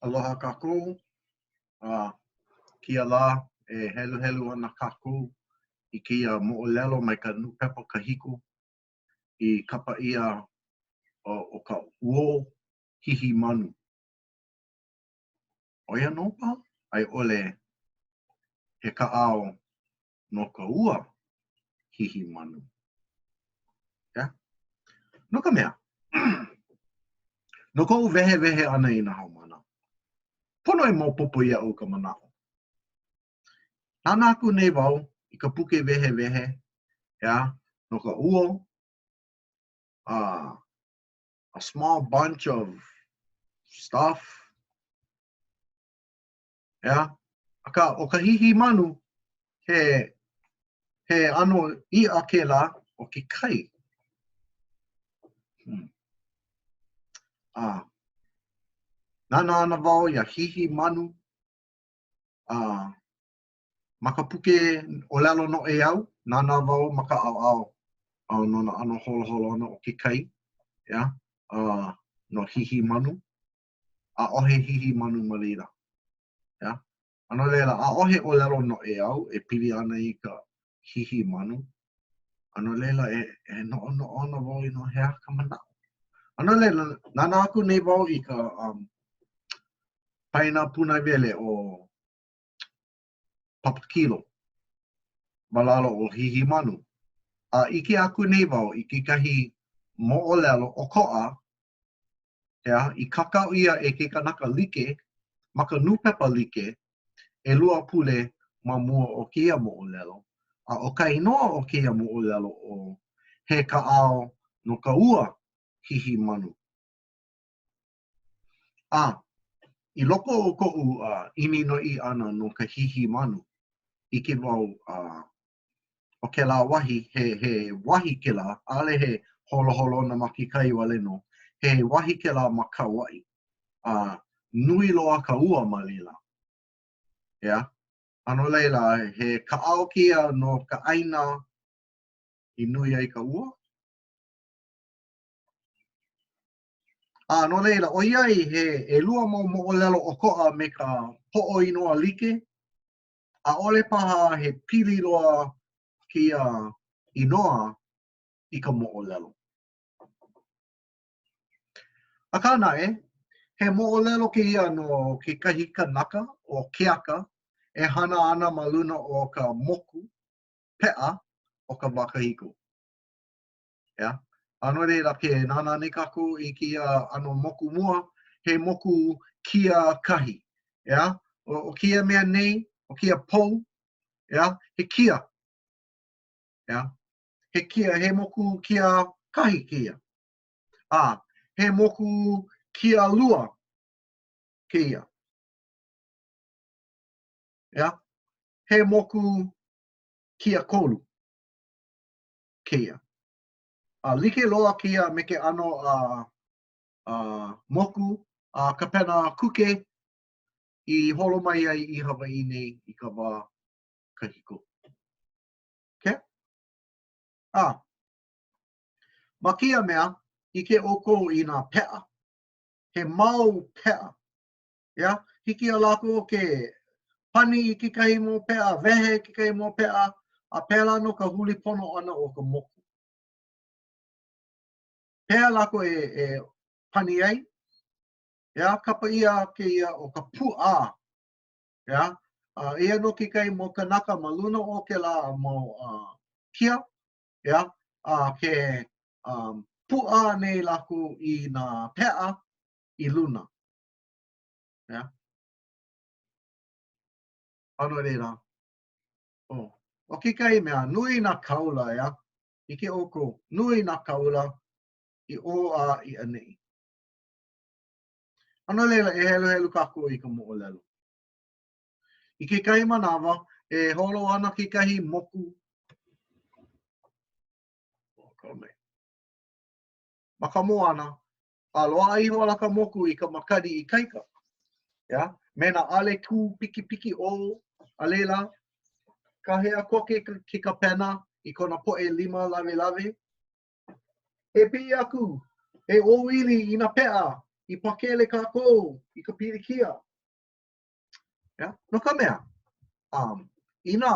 Aloha kākou. A kēia lā e heluhelu ana kākou i kēia moʻolelo mai ka nūpepa kahiko i kapa ʻia ʻo ka Uō Hīhīmanu. ʻO ia nō paha? A i ʻole he kaʻao no ka ua Hīhīmanu. Yeah? No ka mea, no koʻu wehewehe ʻana i nā haumāna, pono e maopopo iaʻu ka manaʻo. Nānā aku nei wau i ka puke wehewehe, yeah, no ka ʻuo, uh, a small bunch of stuff, ʻEā? Akā, ʻo ka hīhīmanu, he, he ʻano iʻa kēlā o ke kai. Hmm. A, nānā ana wau iā hīhīmanu, a ma ka puke ʻōlelo noʻeau, nānā wau ma ka ʻaoʻao a no nā ʻano holoholona o ke kai, ʻeā, a no hīhīmanu. ʻaʻohe hīhīmanu ma laila. ʻEā? A no laila, ʻaʻohe ʻōlelo noʻeau e pili ana i ka hīhīmanu. A no laila, e, e noʻonoʻo ana wau i no he aha ka manaʻo. A no laila, nānā aku nei wau i ka um, paena pūnaewele o Papakilo ma lalo o Hīhīmanu. A ʻike aku nei wau i kekahi moʻolelo ʻokoʻa ʻeā, i kākau ʻia e ke kanaka like ma ka nūpepa like ʻelua pule ma mua o kēia moʻolelo, a ʻo ka inoa o kēia moʻolelo ʻo He Kaʻao no ka Ua Hīhīmanu. A, i loko o koʻu uh, ʻimi noiʻi ʻana no ka hīhīmanu, ʻike wau uh, ʻo kēlā wahi, he, he wahi kēlā, ʻaʻole he holoholona ma ke kai wale nō, he wahi kēlā ma Kauaʻi. A nui loa ka ua ma laila. ʻEā? A no laila, he kaʻao kēia no ka ʻāina i nui ai ka ua? A no laila, ʻoiai he ʻelua mau moʻolelo ʻokoʻa me ka poʻo inoa like, ʻaʻole paha he pili loa kēia inoa i ka moʻolelo. Akā naʻe, he moʻolelo kēia no kekahi kanaka ʻo Keaka e hana ana ma luna o ka moku peʻa o ka wā kahiko. ʻEā? A no laila, ke nānā nei kākou i kēia ʻano moku mua, he moku kia kahi. ʻEā? ʻO kēia mea nei, ʻo kēia pou, ʻeā, he kia. ʻEā? He kia, he moku kia kahi kēia. A, he moku kia lua kēia. ʻEā? He moku kia kolu. kēia. A like loa kēia me ke ʻano a, a moku a Kapena Kuke i holo mai ai i Hawaiʻi nei i ka wā kahiko. Okay? A, ma kēia mea, ʻike ʻoukou i nā peʻa. He mau peʻa. ʻEā, hiki iā lākou ke pani i kekahi mau peʻa, wehe i kekahi mau peʻa, a pēlā nō ka huli pono ʻana o ka moku. Pehea lākou e, e pani ai? ʻEā, kapa ʻia kēia ʻo ka puʻā. ʻEā, a eia nō kekahi mau kanaka ma luna o kēlā mau uh, kia, ʻeā, a ke um, puʻā nei lākou i nā peʻa i luna. ʻEā. A no laila, oh, ʻo kekahi mea, nui nā kaula, ʻeā, ʻike ʻoukou, nui nā kaula i ʻō a i ʻaneʻi. A no laila, e heluhelu kākou i ka moʻolelo. I kekahi manawa, e holo ana kekahi moku ma ka moana, a loaʻa ihola ka moku i ka makani ikaika, ʻeā, me nā ʻale kū pikipikiʻō, a laila, kāhea koke ke kapena i kona poʻe lima lawelawe, E piʻi aku, e ʻōwili i nā peʻa. i pakele kākou i ka pilikia. Yeah? No ka mea, um, inā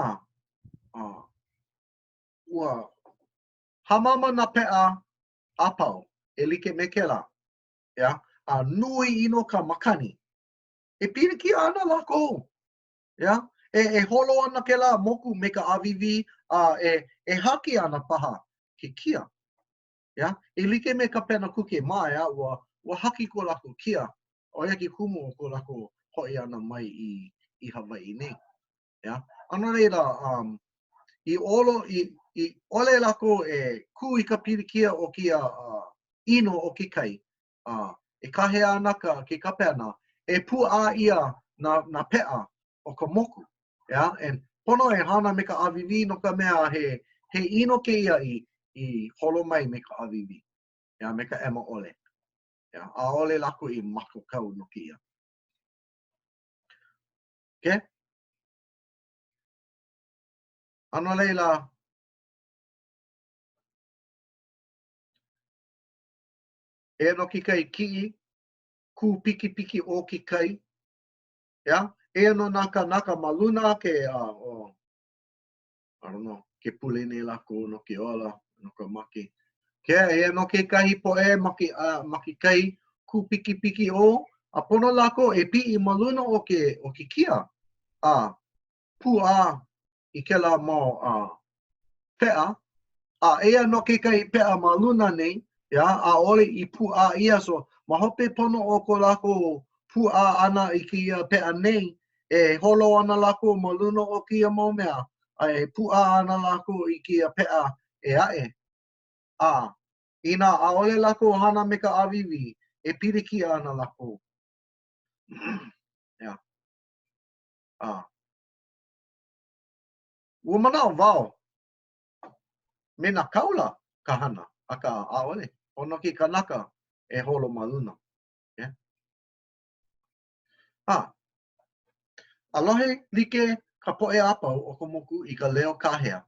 uh, ua hāmama nā peʻa a pau e like me kēlā, yeah? a nui ʻino ka makani, e pilikia ana lākou. Yeah? E, e holo ana kēlā moku me ka ʻāwīwī a e, e haki ana paha ke kia. Yeah? E like me Kapena Kuke mā, yeah? ua, ua haki ko lākou kia. ʻO ia ke kumu o ko lākou hoʻi ʻana mai i, i Hawaiʻi nei. Yeah? A no laila, um, i olo, i, i ʻole lākou e kū i ka pilikia o kēia uh, ʻino o ke kai, uh, e kāhea ana ka, ke kapena, e pūʻā ʻia nā, nā peʻa o ka moku. Yeah? And pono e hana me ka ʻāwīwī no ka mea he, he ʻino kēia i, i holo mai me ka ʻāwīwī. Yeah? Me ka ʻema ʻole. Yeah? ʻAʻole lākou i mākaukau no kēia. Okay? A no laila, eia nō kekahi kiʻi, kūpikipikiʻō ke kai, yeah? Eia nō nā kānaka ma luna ke, uh, oh, I don't know, ke pule nei lākou no ke ola, no ka make. Ke, eia nō kekahi poʻe ma ke, uh, ma ke kai kūpikipikiʻō, a pono lākou e piʻi ma luna o ke, o ke kia, a pūʻā i kēlā mau uh, peʻa, a eia nō kekahi peʻa ma luna nei, yeah, ʻaʻole i pūʻā ʻia, so ma hope pono o ko lākou pūʻā ʻana i kēia peʻa nei, e holo ana lākou ma luna o kēia mau mea, a e pūʻā ana lākou i kēia peʻa ʻē aʻe. A, inā ʻaʻole lākou hana me ka ʻāwīwī, e pilikia ana lākou. yeah. A, ua manaʻo wau, me nā kaula ka hana, akā ʻaʻole. Pono ke kanaka e holo ma luna. Yeah. A, a lohe like ka poʻe a pau o ka moku i ka leo kāhea.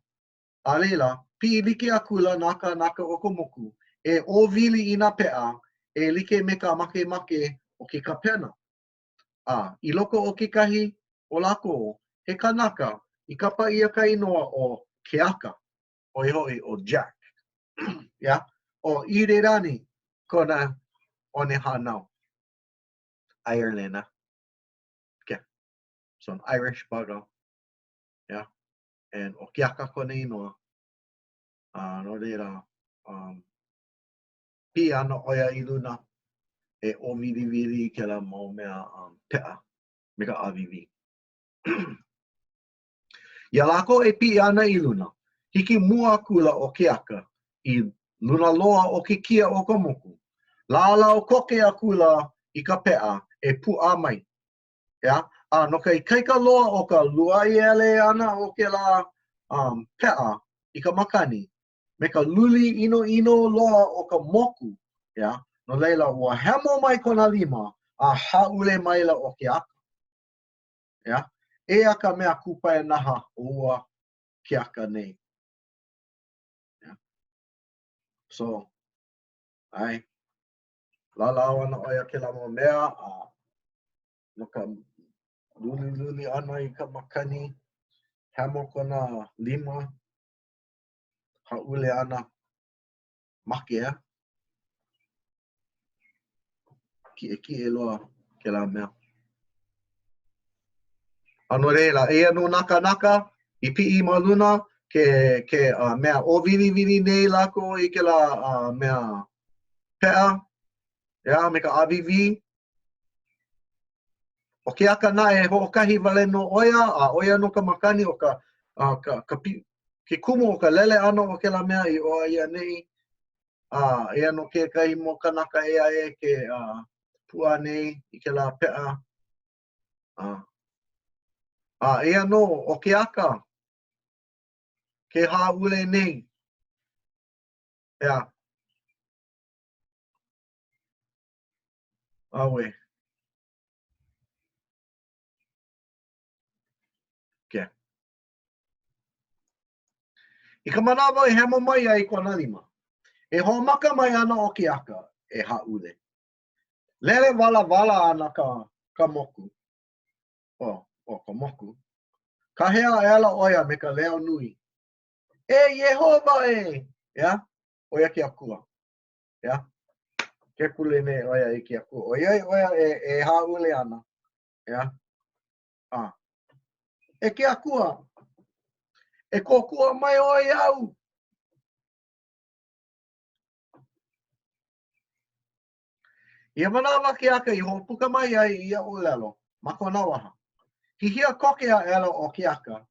A laila, piʻi like akula nā kānaka o ka moku e ʻōwili i nā peʻa e like me ka makemake o ke kapena. A i loko o kekahi o lākou, he kanaka i kapa ʻia ka inoa ʻo Keaka, ʻo ia hoʻi ʻo Jack. yeah? ʻO ʻIlelani kona one hānau. Ireland. Okay. So an Irish bugger. Yeah. And ʻo Keaka kona inoa. Uh, no laila, um, piʻi ana ʻo ia i luna e ʻōwiliwili i kēlā mau mea um, peʻa me ka ʻāwīwī. Iā lākou e piʻi ana i luna, hiki mua akula ʻo Keaka i luna loa o ke kia o ka moku. Lālau koke akula i ka peʻa e pūʻā mai. Yeah? A no ka ikaika loa o ka luaʻi ʻele ʻana o kēlā um, peʻa i ka makani, me ka luli ʻinoʻino loa o ka moku, yeah? no laila, ua hemo mai kona lima a hāʻule maila ʻo Keaka. Yeah? Eia ka mea kupaianaha o ua Keaka nei. Yeah? So, ʻae, lālau ana ʻo ia kēlā mau mea, a no ka luliluli ʻana i ka makani, hemo kona lima, hāʻule ana, make a. Kiʻekiʻe loa kēlā mea. A no laila, eia nō nā kānaka i piʻi ma luna ke, ke uh, mea ʻōwiliwili nei lākou i kēlā uh, mea peʻa, yeah, me ka ʻāwīwī. ʻO Keaka naʻe, hoʻokahi wale nō ʻo ia, a ʻo ia nō ka makani o ka, uh, ka, ka, ke kumu o ka lele ʻana o kēlā mea i ʻō a i ʻaneʻi. A eia nō kekahi mau kanaka ʻē aʻe ke uh, pūʻā nei i kēlā peʻa. Uh, a eia nō ʻo Keaka ke hāʻule nei. ʻEā. Auē. Okay. I ka manawa i hemo mai ai kona lima, e hoʻomaka mai ana ʻo Keaka e hāʻule. Lele walawala ana ka, ka moku. Oh, oh, ka moku. Kāhea aʻela ʻo ia me ka leo nui. E Iēhova e! Yeah? ʻO ia ke Akua. Yeah? Ke pule nei ʻo ia i ke Akua. ʻOiai ʻo ia e, e hāʻule ana. Yeah? Ah. E ke Akua, e kōkua mai ʻoe iaʻu. Ia manawa Keaka i hoʻopuka mai ai i ia ʻōlelo ma kona waha. Hihia koke aʻela ʻo Keaka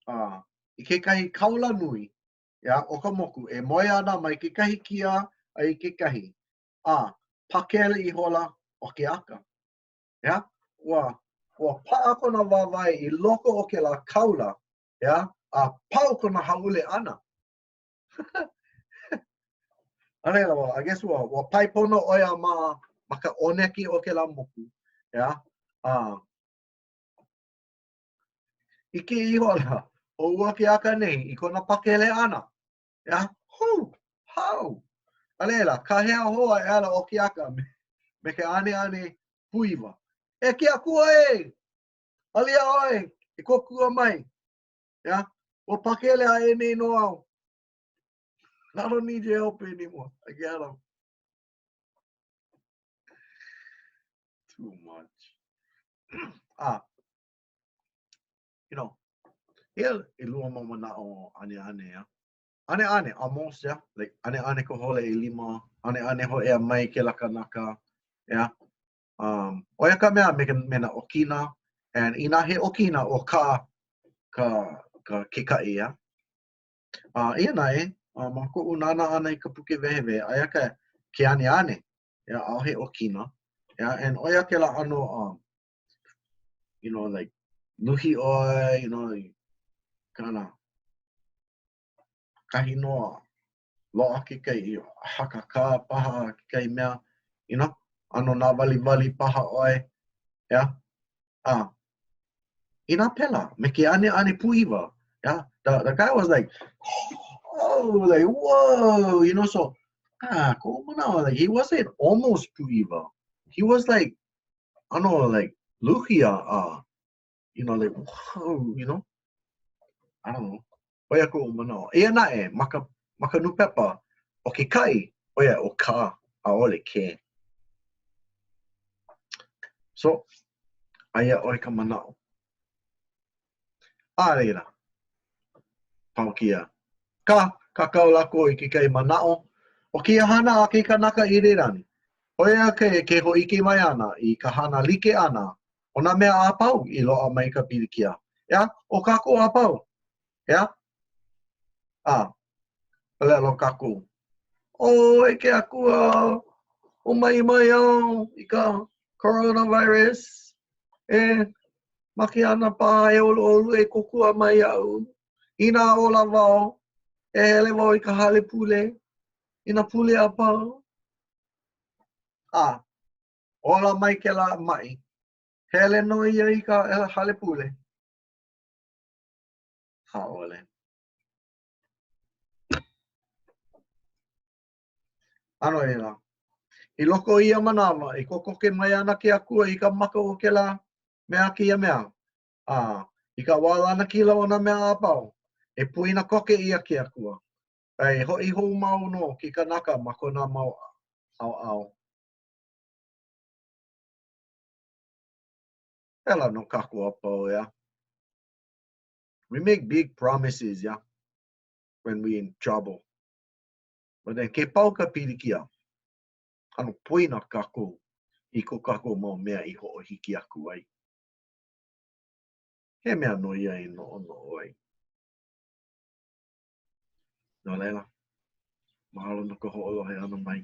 uh, i kekahi kaula nui yeah, o ka moku e moe ana mai kekahi kia a i kekahi, a pakele ihola ʻo Keaka. Yeah? Ua, ua paʻa kona wāwae i loko o kēlā kaula, yeah? a pau kona hāʻule ʻana. A laila, well, I guess ua, ua pae pono ʻo ia ma, ma ka ʻoneki o kēlā moku. Yeah? Uh, ʻike ihola ʻo ua Keaka nei i kona pakele ʻana. Yeah? Hū! Hau! A laila, kāhea hou aʻela ʻo Keaka me, me ke ʻaneʻane pūʻiwa. E ke Akua ē! Alia ʻoe, e kōkua mai. Yeah? Ua pakele aʻe nei nō au. I don't need your help anymore. I get him. Too much. ah, you know, ia ʻelua mau manaʻo ʻaneʻane, yeah. ʻAneʻane, almost, yeah. Like, ʻaneʻane ka hola ʻelima, ʻaneʻane hōʻea mai kēlā kanaka, yeah. Um, ʻo ia ka mea me, me nā ʻokina, and inā he ʻokina ʻo ka, ka, ka ke kaʻi, yeah. Uh, eia naʻe, uh, ma koʻu nānā ʻana i ka puke wehewehe, aia ka ke aneane, yeah, ʻaʻohe ʻokina, yeah, and ʻo ia kēlā ʻano, um, you know, like, luhi ʻoe, you know, kinda, kahi nō a loaʻa kekahi hakakā paha, kekahi mea, you know, ʻano nāwaliwali paha ʻoe, yeah. Ah, inā pēlā, me ke ʻaneʻane pūʻiwa, yeah, the, the guy was like, oh, like, whoa, you know, so, ah, koʻu manaʻo, like, he wasn't almost pūʻiwa. He was like, ʻano, like, luhi a, uh, you know, like, whoa, you know, I don't know. ʻO ia koʻu manaʻo. Eia naʻe, ma ka, ma ka nūpepa, ʻo ke kaʻi, ʻo ia ʻo ka, ʻaʻole ke. So, aia iā ʻoe ka manaʻo. A laila, pau kēia. Akā, kākau lākou i kekahi manaʻo o kēia hana a ke kanaka ʻIlelani. ʻO ia ke, ke hōʻike mai ana i ka hana like ʻana o nā mea a pau i loaʻa mai ka pilikia. ʻEā, ʻo kākou a pau. ʻEā? A, ʻōlelo kākou, Ō, e ke Akua, hoʻomaʻi mai au i ka coronavirus. E make ana paha e ʻoluʻolu e kōkua mai iaʻu. Inā ola wau, e hele wau i ka hale pule, i nā pule a pau. A, ola mai kēlā maʻi. Hele nō ia i ka hale pule. ʻAʻole. A no laila, i loko o ia manawa, e kokoke mai ana ke Akua i ka maka o kēlā mea kēia mea, a i ka wā lanakila o nā mea a pau, e poina koke ʻia ke Akua, a e hoʻi hou mau nō ke kanaka ma kona mau ʻaoʻao. Pēlā nō kākou a pau, ʻeā. We make big promises, yeah, when we in trouble. But then ke pau ka pilikia, ʻano poina kākou i ko kākou mau mea i hoʻohiki aku ai. He mea nō ia e noʻonoʻo ai. No laila, mahalo no ka hoʻolohe ʻana mai.